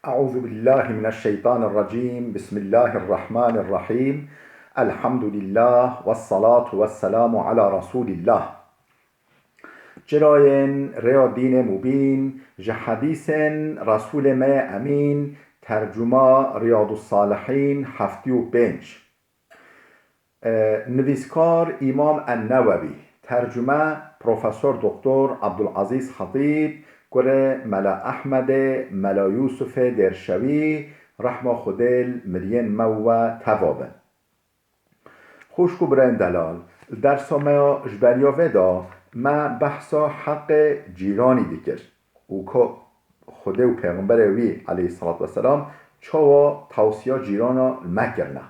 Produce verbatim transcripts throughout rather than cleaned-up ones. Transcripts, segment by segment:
أعوذ بالله من الشيطان الرجيم. بسم الله الرحمن الرحيم. الحمد لله والصلاة والسلام على رسول الله. Çirayên rêya dînê mubîn, ji hedîsên Resûlê me yê Emîn, tercuma Riyadus Salihîn heftê û pênc. E, nivîskar Îmam En-Newewî, tercume Profesor Doktor Abdulazîz Hatîb, kurê Mela Ehmedê, Mela Yûsufê Dêrşewî, rehma Xwedê li miriyên me û we teva bin. Xwişk û birayên delal, li dersa me ya ji beriya vê de me behsa heqê cîranî dikir û ka Xwedê û Pêxemberê wî aleyhisselatu vesselam çawa tewsiya cîrana li me kirine.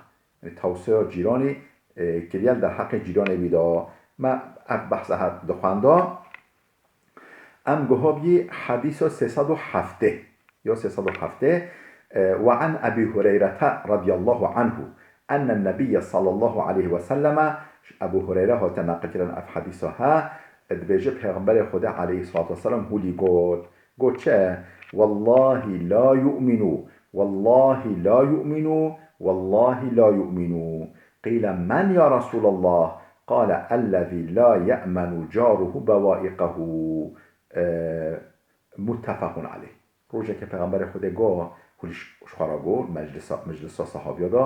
Yanî tewsiya cîranî, e, kiriye li derheqê cîranê wî de. Me ev behsa her dixwenda. Em guha bî hedîsa sê sed û heftê. Ya sê sed û heftê, e, Ve an Ebî Hureyrete radiyallahu anhu, ennen Nebiyye sallallahu aleyhi ve selleme, ji Ebû Hureyre hate neqilkirin ev hedîsa he, dibêje Pêxemberê Xwedê aleyhisselatu vesselam hûlî got. Got çi? Wallahî la yu'minu, wallahî la yu'minu, wallahî la yu'minu. Qîle men ya Resûlallah? Qale ellezî la ye'menu caruhu bewaîqehu. E, muttefaqun aleyh. Rojekê Pêxemberê Xwedê got, hûlî ji xwe re got, meclisa, meclisa sehabiya de,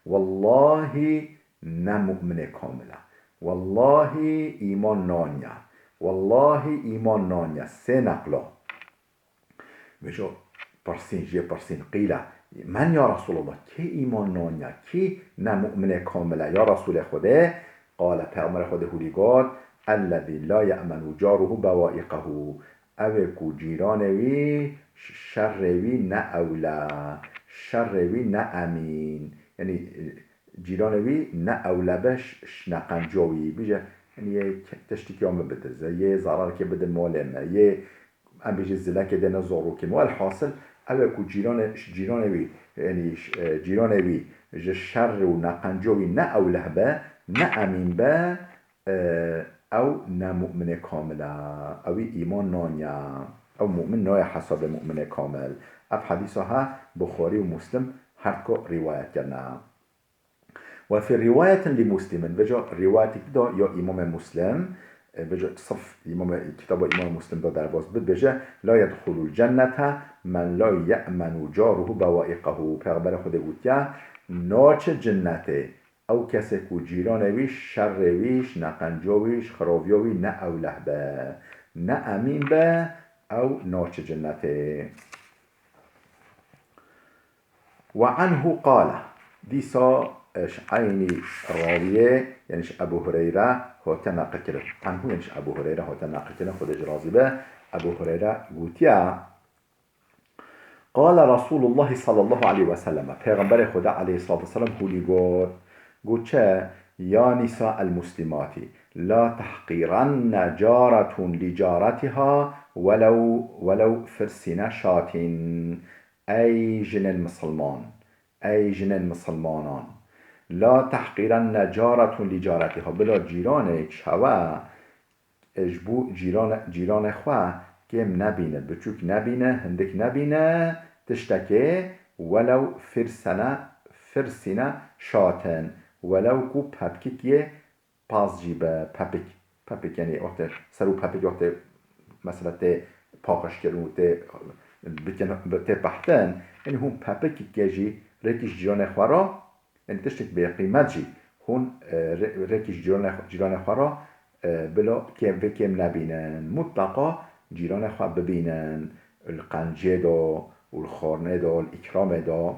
wallahî ne mu'minê kamil e. Wallahî îman naniye. Wallahî îman naniye. Sê neqla. Vêca pirsîn, jê pirsîn, qîle, men ya Resûlallah, kê îman naniye, kê ne mu'minê kamil e, ya Resûlê Xwedê? Qale, Pêxemberê Xwedê hûlî got, ellezî la ye'menu caruhu bewaîqehu. Ew ê ku cîranê wî ş-, şerrê wî ne ewle, şerrê wî ne emîn. Yanî, e, cîranê wî ne ewle be ş-, ş-, neqenca wî. Bije, yanî yê ke-, tiştikî ya min bidize, yê zararkê bide malê me, yê em bêjin zilekê dêne zarokê me. Welhasil, ew ê ku cîranê, ş-, cîranê wî, yanî ş-, e, cîranê wî ji şerr û neqenca wî ne ewleh be, ne emîn be, e, ew ne mu'minê kamil e. Ewî îman naniye. Ew mu'min nayê hesabê mu'minê kamil. Ev hedîsa he Buxarî û Muslim her dika rîwayet kirine. Ve fî rîwayetin li Muslimin, vêca rîwayetek di de ya Îmamê Muslim, e, vêca sirf Îmamê, kitaba Îmamê Muslim de derbas bi, dibêje, la yedxulul cennete men la ye'menu caruhu bewaîqehu. Pêxemberê Xwedê gotiye, naçe cinnetê ew kesê ku cîranê wî şerrê wî, ji neqenca wî, ji xiraviya wî ne ewleh be, ne emîn be, ew naçe cinnetê. Ve anhu qale, dîsa, e, ji eynî rawiyê, yanî ji Ebû Hureyre hate neqilkirin. Anhu, yanî ji Ebû Hureyre hate neqilkirin, Xwedê jî razî be, Ebû Hureyre gotiye, qale Resûlullahî sallallahu aleyhi ve sellem, Pêxemberê Xwedê aleyhissalatu vesselam hûlî got, got çi? Ya nîsa el muslimati, la tehqîrenne caretun li caretiha welew, welew firsine şatin. Ey jinên misilman, ey jinên misilmanan, la tehqîrenne caretun li caretiha, bila cîranê çawa, e, ji bo cîrane, cîranê xwe kêm nebîne, biçûk nebîne, hindik nebîne, tiştekê, welew firsene, firsine şatin, welew ku pepkik yê paz jî be, pepik. Pepik, yanî wextê ser û pepik wextê mesela tê paqijkirin û tê bikin, tê pehtin, yanî hûn pepikî ke jî rêkî ji cîranê xwe re, yanî tiştek bêqîmet jî hûn, e, rê-, rêkî ji cîranê, cîranê xwe re, e, bila kêm, vê kêm nebînin. Mutleqa cîranê xwe bibînin, li qencê de û li xwarinê de, li îkramê de.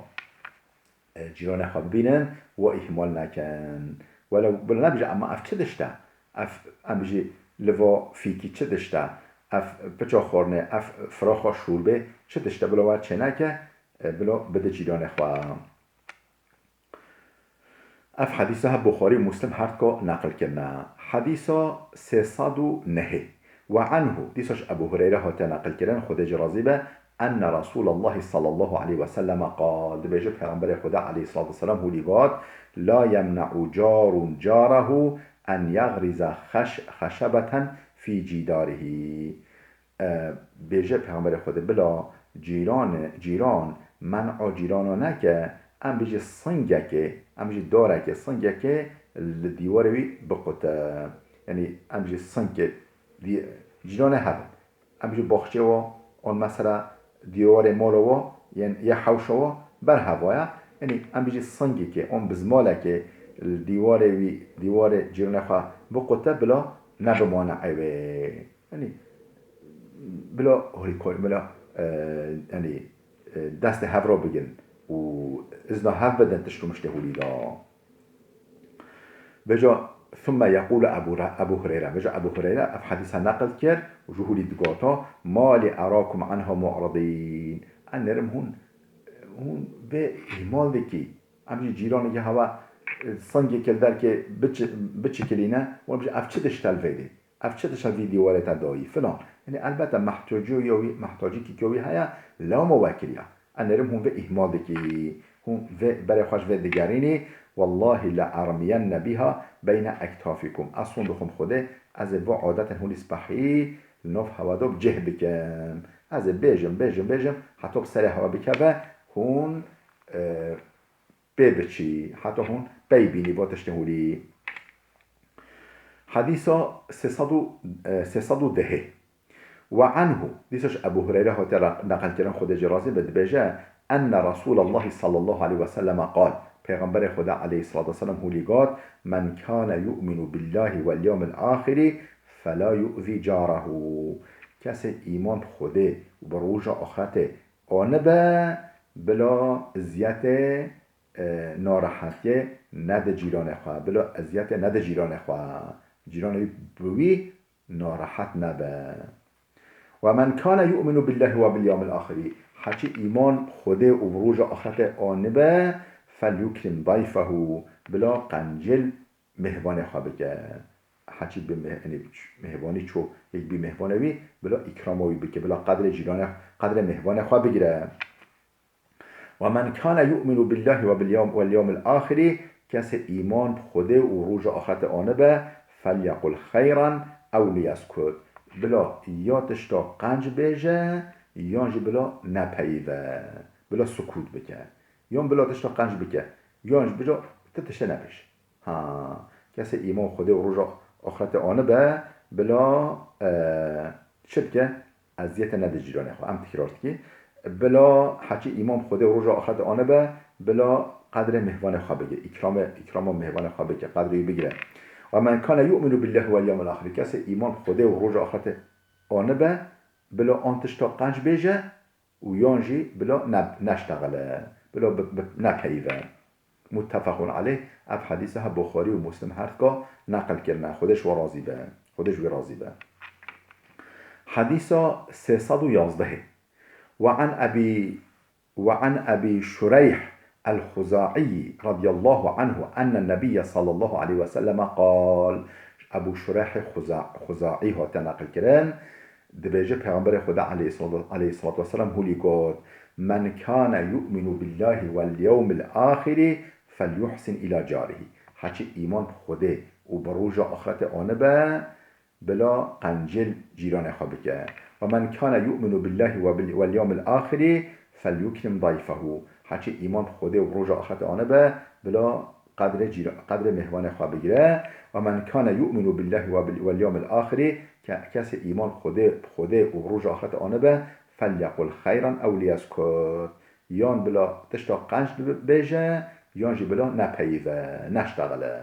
E, cîranê xwe bibînin, we îhmal nekin. Welew bila nebêje, ema ev çi tişt e? Ev, em bijî liva fîkî çi tişt e? Ev piça xwarinê, ev firaxa şûrbê çi tişt e? Bila we çêneke, e, bila bide cîranê xwe. Ev hedîsa he Buxarî û Muslim her dika neqil kirine. Hedîsa sê sed û nehê. Ve anhu, dîsa ji Ebû Hureyre hate neqilkirin, Xwedê jî razî be, enne Resûlallahî sallallahu aleyhi ve selleme qal, dibêje Pêxemberê Xwedê aleyhissalatu vesselam hûlî got, la yemne'u carun carehu en yagriza xeş-, xeşebeten fî cîdarihî. E, bêje Pêxemberê Xwedê, bila cîran, cîran, men'a cîrana neke, em bijî singekê, em bijî darekê, singekê li dîwarê wî biqute. Yanî em bijî singkê dî-, cîranê hebin. Em bijî baxçê wa, an mesela dîwarê mala wa, yên yê hewşa wa ber heva ye. Yanî em bijî singekê, an bizmalekê li dîwarê wî, dîwarê cîranê xwe biqute bila nebimane ewê. Yanî bila holî kol-, bila, e, yanî, e, destê hev re bigin û izna hev bidin tişt û miştê holî da. Vêca, ثم يقول أبو ر-، أبو هريرة. Vêca Ebu Hureyre ev hedîsa neqil kir û ji holî digota, ما لي أراكم عنها معرضين. Ez nêrim hûn, hûn vê îhmal dikî. Em jî cîranekî hewa, e, singekê li derkê biçi-, biçikilîne, wan bijî ev çi diştel vêdê? Ev çi diştel vî dîwarê te dayî? Filan. Yanî elbette mehtacî ya wî, mehtacî kî wî heye, lewma we kiriya. Ez nêrim hûn vê îhmal dikî. Hûn vê berê xwe ji vê digerînî. والله لأرمين بها بين أكتافكم. Ez sond dixwim Xwedê, ez ê vê adetên hûn î spehî li nav hewa de bi cih bikim. Ez ê bêjim, bêjim, bêjim, heta bi serê hewa bikeve, hûn, e, pê biçî, heta hûn pey bînî bo tiştê holî. Hedîsa sê sed û, e, sê sed û dehê. وعنه, dîsa ji Ebu Hureyre hatiye re-, neqilkirin, Xwedê jê razî be, dibêje, أن رسول الله صلى الله عليه وسلم قال, Pêxemberê Xwedê aleyhissalatu vesselam holî got, من كان يؤمن بالله واليوم الآخر فلا يؤذ جاره. Kesê îman bi Xwedê û bi roja axretê anibe, bila eziyetê, e, narehetiyê nede cîranê xwe, bila eziyetê nede cîranê xwe. Cîranê wî bi wî narehet nebe. ومن كان يؤمن بالله وباليوم الآخر, heçî îman bi Xwedê û bi roja axretê anibe, فليكرم ضيفه, bila qencîl mêhvanê xwe bike. Heçî bi meh-, yanî mêhvanî ço, yek bî mêhvanê wî, bila îkrama wî bike, bila qedrê cîranê, qedrê mêhvanê xwe bigire. ومن كان يؤمن بالله وباليوم، واليوم الآخر, kesê îman bi Xwedê û roja axretê anibe, فليقل خيرا أو ليسكت. Bila ya tişta qenc bêje, yan jî bila nepeyive. Bila sukût bike. Yan bila tişta qenc bike. Yan jî bila ti tiştê nebêje. Ha, kesê îman Xwedê û roja axretê anibe, bila, e, çi bike? Eziyete nede cîranê xwe. Em tekrar dikî. Bila heçî îman Xwedê û roja axretê anibe, bila qedrê mêhvanê xwe bigire. Îkramê, îkrama mêhvanê xwe bike. Qedrê wî bigire. ومن كان يؤمن بالله واليوم الآخر. Kesê îman Xwedê û roja axretê anibe, bila an tişta qenc bêje û yan jî bila ne-, neştexile. Bila bi, bi, nepeyive. متفق عليه, ev hedîse he Buxarî û Muslim her dika neqil kirine. Xwedê ji we razî be. Xwedê ji wî razî be. Hedîsa sê sed û yazdehê. وعن أبي، وعن أبي شريح الخزاعي رضي الله عنه أن النبي صلى الله عليه وسلم قال. Ebu Şureyhê Xuza-, Xuzaî hate neqil kirin. Dibêje Pêxemberê Xweda aleyhissalatu, aleyhissalatu vesselam hûlî got, من كان يؤمن بالله واليوم الآخر فليحسن إلى جاره. Heçî îman bi Xwedê û bi roja axretê anibe, bila qencîl cîranê xwe bike. ومن كان يؤمن بالله وبال-، واليوم الآخر فليكرم ضيفه. Heçî îman bi Xwedê û bi roja axretê anibe, bila qedrê cîra-, qedrê mêhvanê xwe bigire. ومن كان يؤمن بالله وبال-، واليوم الآخر, ke-, kesê îman Xwedê, Xwedê û roja axirete anibe, فليقل خيرا أو ليسكت. Yan bila tişta qenc bêje, yan jî bila nepeyive, neştexile.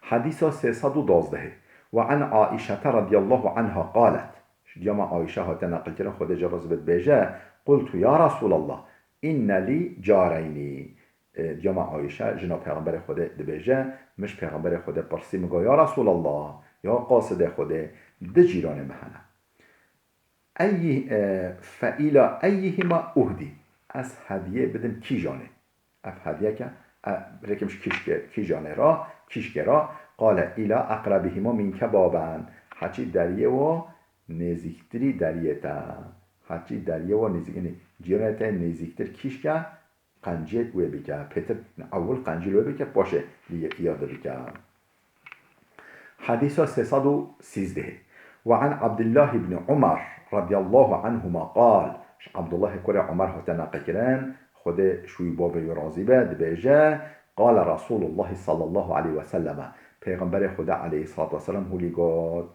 Hedîsa sê sed û duwazdehê. وعن عائشة رضي الله عنها قالت. Ji diyama Ayşe hate neqilkirin, Xwedê jê razî be, dibêje, قلت يا رسول الله إن لي جارين. E, diyama Ayşe, jina Pêxemberê Xwedê dibêje, min ji Pêxemberê Xwedê pirsî, min got, ya Resûlallah, ya qasidê Xwedê, di cîranê min hene. Eyy-, e, فإلى أيهما أهدي. Ez hediyê bidim kîjanê? Ev hediyeke, e, rêkim ji kîşkê, kîjanê ra, kîşkê ra, قال إلى أقربهما منك بابا. Heçî deriyê wa nêzîktirî deriyê te. Heçî deriyê wa nêzîk-, yanî cîranê te nêzîktir kîşke, qencê wê bike. Pêtir ewil qencî wê bike, paşê lê ya de bike. Hedîsa sê sed û sîzdehê. وعن عبد الله بن عمر radiyallahu anhuma qal, ji Abdullahê kurê Omer hate neqilkirin, Xwedê ji wî bavê wî razî be, dibêje, Qale Resulullah sallallahu aleyhi ve selleme, Pêxemberê Xwedê aleyhissalatu vesselam hûlî got,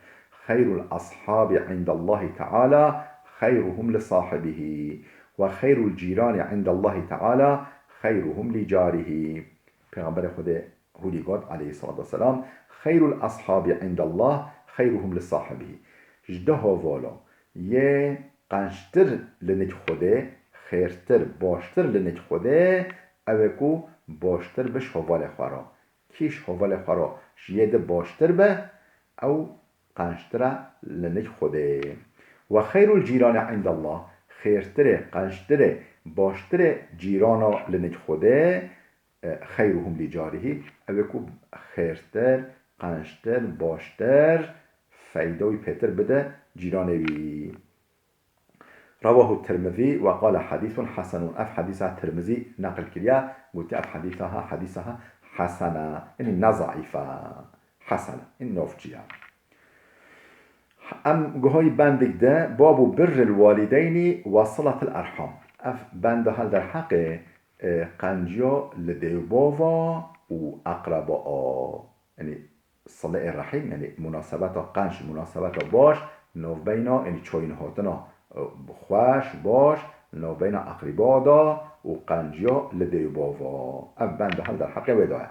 Xeyrul ashabi indallahi teala xeyruhum li sahibihi ve xeyrul cîrani indallahi teala xeyruhum li carihi. Pêxemberê Xwedê hûlî got, aleyhissalatu vesselam, Xeyrul ashabi indallah xeyruhum li sahibihi. Ji du hevala yê qençtir li nik Xwedê, xêrtir, baştir li nik Xwedê, ew ê ku baştir bi ji hevalê xwe re. Kî ji hevalê xwe re ji yê di baştir be, ew qençtir e li nik Xwedê. Ve xeyrul cîrani indallah, xêrtirê, qençtirê, baştirê cîrana li nik Xwedê, e, xeyruhum li carihî, ew ê ku xêrtir, qençtir, baştir, feyda wî pêtir bide cîranê wî. Rewahu Tirmizî ve qale hadîsun hasenun. Ev hadîsa Tirmizî neqil kiriye, gotiye ev hadîsa ha, hadîsa ha hesene. Yanî ne zeîf e. Hesene. Yanî navçî ye. Em guhayî bendek de, babu birril walideynî ve silatil erham. Ev benda hel derheqê, e, qenciya li dêwbava û eqreba a. Yanî, Silê rehîm, yanî munasebeta qenc, munasebeta baş, navbeyna, yanî çayîn hatina, e, xweş, baş, navbeyna eqrîba da û qenciya li dê û bava. Ev benda hel derheqê wê da ye.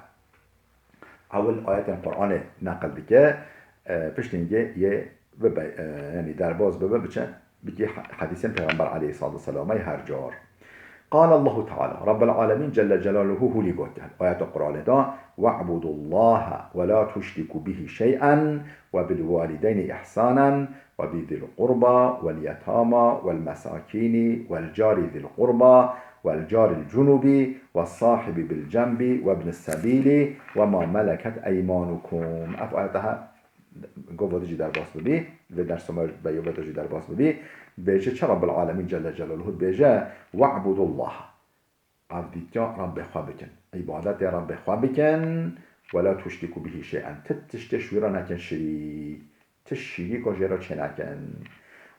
Ewil ayetên Qur'anê neqil dike, e, piştî hingê yê bibe, e, yanî derbas bibe, biçe bikî he-, hedîsên Pêxember aleyhissalatu vesselamê her car. Qale Allahu Teala, Rabbel Alemîn Celle Celaluhu hûlî gotiye, ayeta Qur'anê da, "Ve'budullaha ve la tuşriku bihi şey'en ve bil valideyni ihsanen ve bi zil qurba vel yetama vel mesakini vel cari zil qurba vel caril cunubi ve sahibi bil cenbi ve ibnis sebili ve ma meleket eymanukum." Ev ayeta ha Gava de jî derbas bibî, vê dersa me beyova de jî derbas bibî, dibêje çi Rabbil Alemîn Celle Celaluhu dibêje, "We'budullah." Avdîtiya Rabbê xwe bikin. Îbadetê Rabbê xwe bikin. "Ve la tuşriku bihi şey'en." Ti tiştê ji wî re nekin şirîk. Ti şirîka jê re çênekin.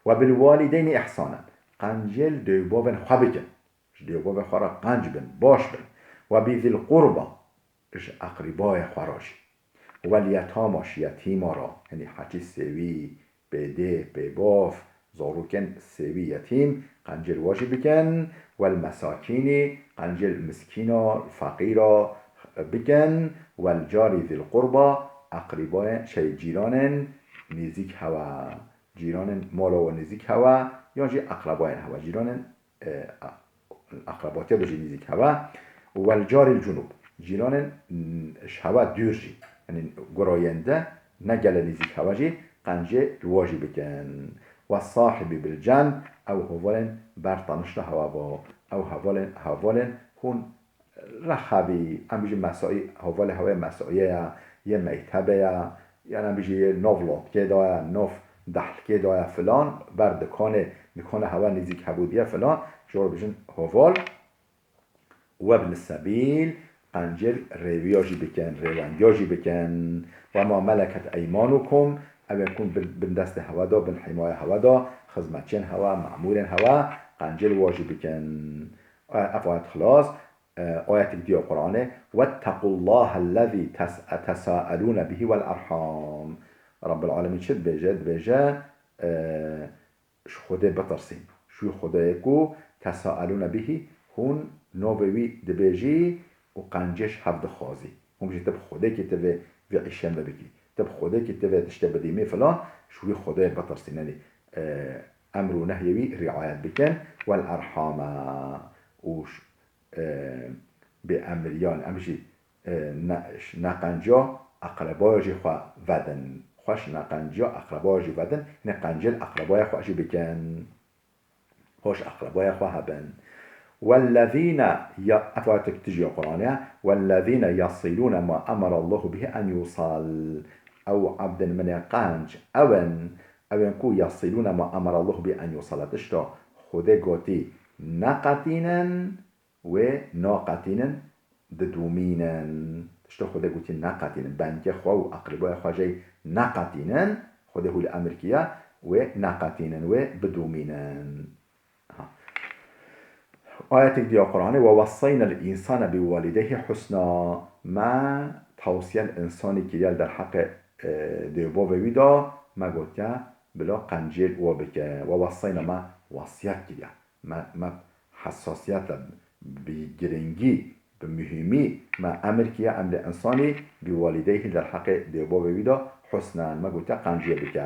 "Ve bil walideyni ihsanen." Qencê li dê û bavên xwe bikin. Ji dê û bavê xwe re qenc bin, baş bin. "Ve bi zil qurba." Ji eqrîbayê xwe re jî. Wel yetama, ji yetîma re, yanî heçî sêwî, pêdê, pêbav, zarokên sêwî, yetîm, qencê li wa jî bikin. Wel mesakînî, qencê li miskîna, feqîra bikin. Wel carî zîl qurba, eqrîbayên, şey, cîranên nêzîk hewe. Cîranên mala we nêzîk hewe, yan jî eqrebayên hewe. Cîranên e, a-, eqrebatiya de jî nêzîk hewe. Wel caril cunub, cîranên, n-, ji hewe dûr jî, yanî gurayên de ne gele nêzîk hewe jî qencê li wa jî bikin. Ve sahibi bil cenb, ew hevalên ber tenişta hewe bo, ew hevalên, hevalên hûn rexebî, em bijî mesaî, hevalê hewe ye mesaîye ye, yê mektebe ye, Yan em bijî yê nov lotkê daye, nov dehlkê daye filan, ber dikanê, dikanê hewe nêzîk hebû diye filan, ji we bijin hoval. Webni sebîl, qencêl rêwiya jî bikin, rêwendiya jî bikin. Ve ma meleket eymanukum, ew ê ku bin, bin destê hewe da, bin hîmaya hewe da, xizmetçiyên hewe, memûrên hewe, qencêl wa jî bikin. E, ev ayet xilas. E, ayetek diya Qur'anê, "Vettequllahellezî tes-, tesaelûne bihî vel erham." Rabbil Alemîn çi dibêje? Dibêje, e, ji Xwedê bitirsîn. Ji wî Xwedayê ku tesaelûne bihî, hûn navê wî dibêjî û qencê ji hev dixwazî. Hûn bijî, tu bi Xwedê kê tu vê, vê îşên vê bikî. Tu bi Xwedê kê tu vê tiştê bidîmî filan, ji wî Xwedayê bitirsîn. Yanî, e, emr û nehyê wî riayet bikin. Vel erhama û ş-, e, bêemiriyan, em jî, e, ne, neqenciya eqrebaya jî xwe vedin. Xweş neqenciya eqrebaya jî vedin, ne qencêl eqrebaya xwe jî bikin. Hoş eqrebaya xwe hebin. Wellezîne ya-, ev ayetek tijî ya Qur'anê ye. Wellezîne yasilûne ma emerallahu bihi en yusal. Ew ebdên min ê qenc, ew in, ew ên ku yasilûne ma emerallahu bihi en yusal. Tişta Xwedê gotî neqetînin, wê naqetînin, didomînin. Tişta Xwedê gotî neqetînin. Bendikê xwe û eqrîbaya xwe jê neqetînin. Xwedê hûlî emir kiye, wê neqetînin, wê bidomînin. Ha. Ayetek diya Qur'anê, "Ve vessayna l-insane bi walideyhi husna." Me tawsiye li insanî kiriye li derheqê, e, dêvbavê wî de, me gotiye, bila qenciyê li we bike. "Ve vessayna", me wasiyet kiriye. Me, me hesasiyete bi giringî, bi muhîmî me emir kiriye, emrê insanî bi walideyhi li derheqê dêvbavê wî de husnen. Me gotiye qenciyê bike.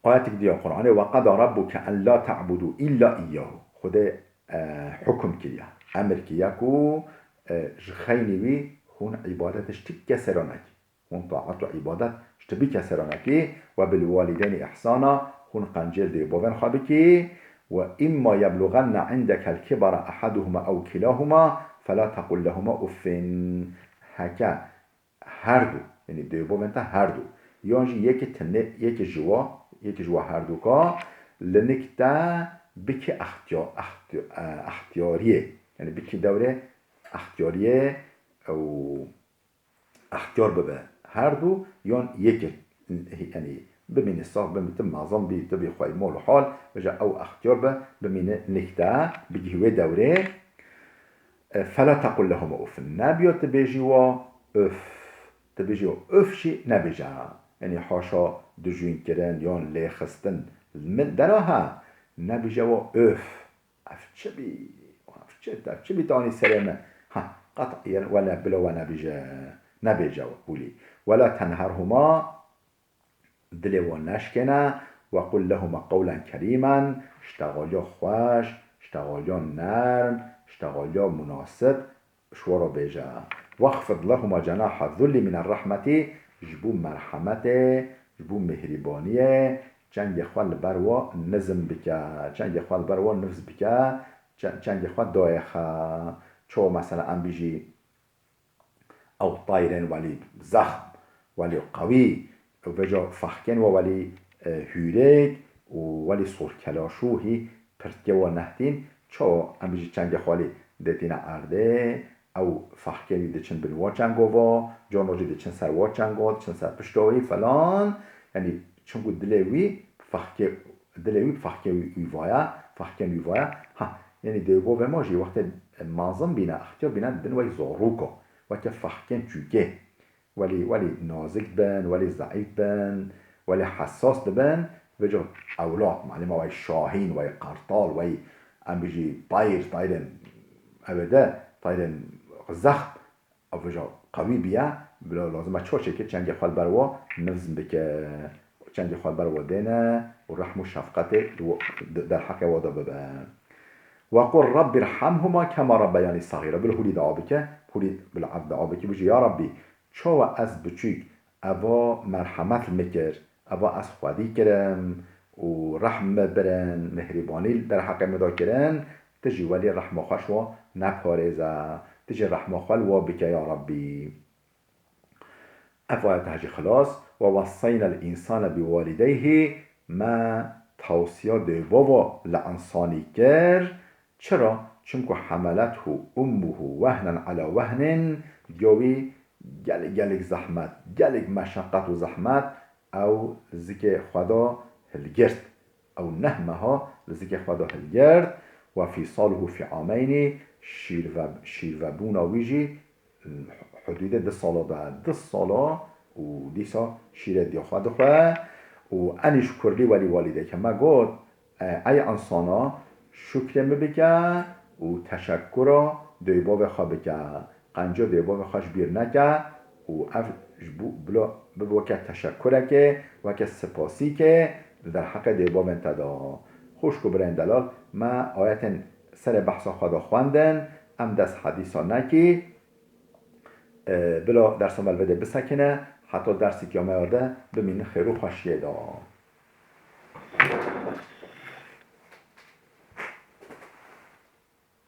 Ayetek diya Qur'anê, "Ve qeda rabbuke en la ta'budu illa iyyahu." Xwedê, e, hukum kiriye, emir kiriye ku, e, ji xeynî wî hûn îbadet ji ti kesê re nekî. Hûn taet û îbadet ji ti kesê re nekî. "Ve bil walideynî ihsana", hûn qenciyê dêvbavên xwe bikî. "Ve imma yebluganne indeke l-kibara ahaduhuma ew kilahuma fela tequl lehuma uffin." Heke her du, yanî dêvbavên te her du, yan jî yekî tenê, yekî ji wa, yekî ji wa her du ka li nik te bikî extiya-, exti-, e, extiyariyê, yanî bikî dewrê extiyariyê û extiyar bibe her du, yan yekî, yanî bimîne sax, bimîne tu mezin bî, tu bî xwey mol û hal, bêje ew extiyar be, bimîne nik te, bigihî wê dewrê. E, fela tequl lehuma uffin. Nebiya tu bêjî wa uf. Tu bêjî wa uf jî nebêje. Yanî haşa dijûn kirin yan lêxistin. Min dera ha, nebêje wa uf. Ev çi bî? Ev çi, ev çi bî tanî serê me? Ha, qet, yanî, we ne, bila we nebêje, nebêje wî. "Wela tenherhuma", dilê we neşkêne, "ve qul lehuma qewlen kerîmen", ji texaliya xweş, ji texaliya nerm, ji texaliya munasib, ji we re bêje. "Wexfid lehuma cenaha zullî mine rehmetî", ji bo merhemetê, ji bo mihrîbaniyê, çengê xwe li ber we nizm bike, çengê xwe li ber we nifz bike, çe-, çengê xwe dayê xe. Çawa mesela em bijî ew tayrên welî zexm, welî qewî, û vêca fexkên we welî, e, hûrêk û welî sorkelaşû hî pirtkê we nehtîn, çawa em bijî çengê xwe lî dêtîne erdê, ew fexkê wî diçin bin wa çengova, cano jî diçin ser wa çengo, diçin ser pişta wî falan. Yanî çinku dilê wî fexkê, dilê wî fexkê wî, wî vaya, fexkên wî vaya. Ha, yanî dêvbavê me jî wextê mezin bîne, extiyar bîne, dibin wek zarok, weke fexkên çûkê. Welî, welî nazik bin, welî zeîf bin, welî hesas dibin, vêca ewlad, malê me wey şahîn, wey qertal, wey em bijî tayr, tayrên ew ê de, tayrên zexm, ew vêca qewî biye, bila lazim e çawa çêke çengê xwe li ber we nizm bike, çengê xwe li ber we dêne û rehm û şefqetê li we, de-, derheqê we de bibe. "Ve qul Rabbî rhamhuma kema rabbeyanî saxîra." Bil hûlî dua bike, hûlî bil evd dua bike, bijî, "Ya Rabbî, çawa ez biçûk eva merhemet li min kir, eva ez xwedî kirim û rehm min birin, mihrîbanî derheqê min de kirin, tu jî welî rehma xwe ji wan neparêze, tu jî rehma xwe li wan bike ya Rabbî." Ev ayet hejî xilas, "Ve wessayna l-însane bi walideyhî", me tawsiya dêvbava li însanî kir. Çira? Çimku "hemalethu ummuhu wehnen ala wehnin", diya wî gelek, gelek zehmet, gelek meşeqet û zehmet ew li zikê xwe de hilgirt. Ew neh meha li zikê xwe de hilgirt. "Ve fîsaluhu fî ameynî", şîrve-, şîrvebûna wî jî hudûdê du sala de, du sala û dîsa şîrê diya xwe dixwe. Û enî ji kurlî welî walîdeyke me got, "E, ey însana şukrê min bike û teşekkura dêvbavê xwe bike. Qenciya dêvbavê xwe ji bîr neke û ev ji bo, bila bibe weke teşekkurekê, weke sipasîkê li derheqê dêvbavên te de." Xwişk û birayên delal, me ayetên serê behsa xwe de xwendin, em dest hedîsa nekî. E, bila dersa me li vê de bisekine, heta dersê kiyameyar de bimînin xêr û xweşiyê de.